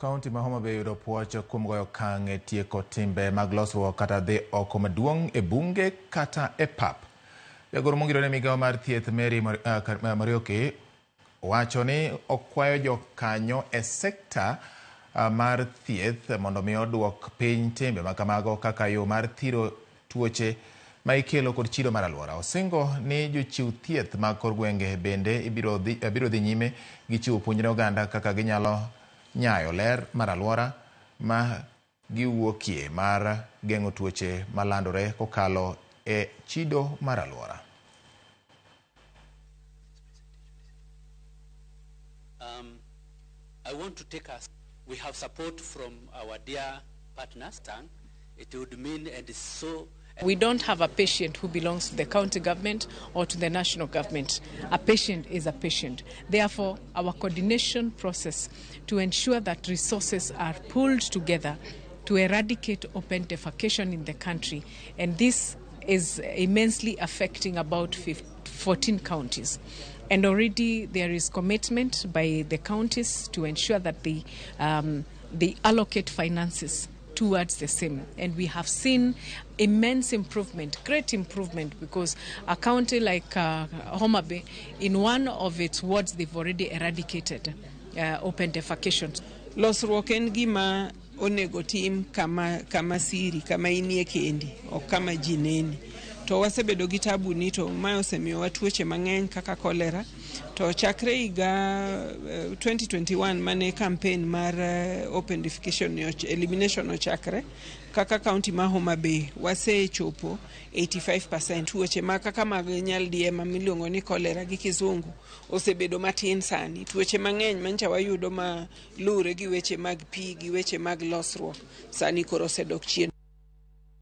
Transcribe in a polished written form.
Kaunti ma Homa Bay yudo puoch kuom goyo okang' e tieko timbe mag losruok kata dhi oko maduong' e bunge kata e pap. Jagoro mongirore e migawo mar thieth Mary Muriuki wacho ni okwayo jokanyo e sekta mar thieth mondo mi oduok piny timbe ma kamago kaka yo mar thiro tuoche ma ikelo kod chilo mar alwora. Osingo ni jochiw thieth mag kor gwenge bende ibiro dhi, biro dhi nyime gi chiwo puonj ne oganda kaka ginyalo nyayo ler mar alwora ma giwuokie mar geng'o tuoche malandore kokalo e chido mar alwora. I want to take us. We have support from our dear partners. It would mean and so. We don't have a patient who belongs to the county government or to the national government. A patient is a patient. Therefore, our coordination process to ensure that resources are pooled together to eradicate open defecation in the country, and this is immensely affecting about 14 counties. And already there is commitment by the counties to ensure that they allocate finances towards the same. And we have seen immense improvement, great improvement, because a county like Homa Bay, in one of its wards, they've already eradicated open defecation. Losruok en gima onego tim kama siri, kama inie kendi, ok kama ji neni. To wasebedo gi tabu ni to mae osemiyowa tuoche mang'eny kaka kolera. To chakre higa 2021 mane campaign mar open defecation elimination ochakre, kaka county ma Homa Bay wasechopo 85%. Tuoche ma kaka mag nyaldiema miluongo ni kolera gi kizungu osebedo matin sani. Tuoche mang'eny mancha wayudo ma luwre gi weche mag pi gi weche mag losruok sani koro osedok chien.